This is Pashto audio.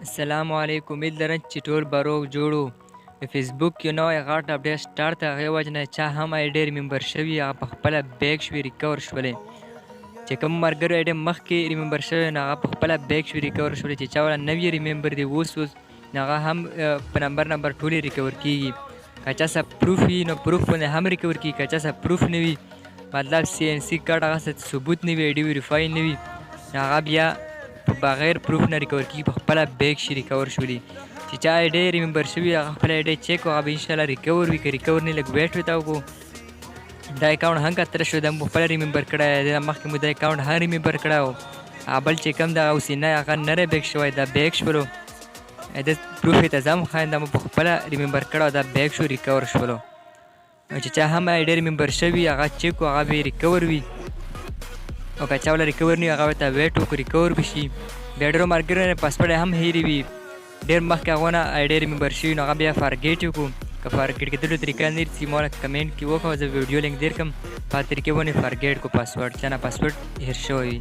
السلام علیکم، امید لرم چې ټول به روغ جوړ وو. د فیسبوک یو نوی غټ اپډیټ سټارټ ته هغې وجې نه چا هم آیډي ریممبر شوي، هغه په خپله بیک شوي، ریکور شولې. چې کوم ملګرو آیډي مخکې ریممبر شوی، نو هغه په خپله بیک شوي، ریکور شولې. چې چا ولا نوي ریممبر دي اوس اوس، نو هغه هم په نمبر نمبر ټولې ریکور کیږي. که چا سره پروف وي، نو پروف باندې هم ریکور کیږي. که چا سره پروف نه وي، مطلب سی ان سی کارت هغه څه ثبوت نه وي، آیډي ویریفای نه وي، نو هغه بیا په بغیر پروف نه ریکور کیږي، په خپله بیک شي، ریکور شولي. چې چا آیډي ریممبر شوي، هغه خپله آیډي چیک، هغه به انشاءالله ریکور وي. که ریکور نه، لږ ویټ ورته وکړو. دا اکاونټ هم کتل شو، دا مو خپله ریممبر کړی دی. مخکې مو دا اکاونټ هم ریممبر کړی و. هغه بل چې کوم دغه اوسینه، هغه نه دی بیک شوی، دا بیک شولو. د پروف یې ته ځم ښایم، دا مو په خپله ریممبر کړی او دا بیک شو، ریکور شولو. چې چا هم آیډي ریممبر شوي، هغه چیک، هغه به ریکور وي، او که چا ولا ریکور نه، هغه ورته ویټ وکړو، ریکور به شي. بیا ډېرو ملګرو نه پاسورډ هم هېرې وي، ډېر مخکې هغو نه آیډي ریممبر شوي، نو هغه بیا فارګیټ وکړو. که فارګیټ کېدلو طریقه نه چې ما کمنټ کې وکړو، زه ویډیو لینک درکړم، په طریقې باندې فارګیټ کو پاسورډ، چا نه پاسورډ هېر شوی وي.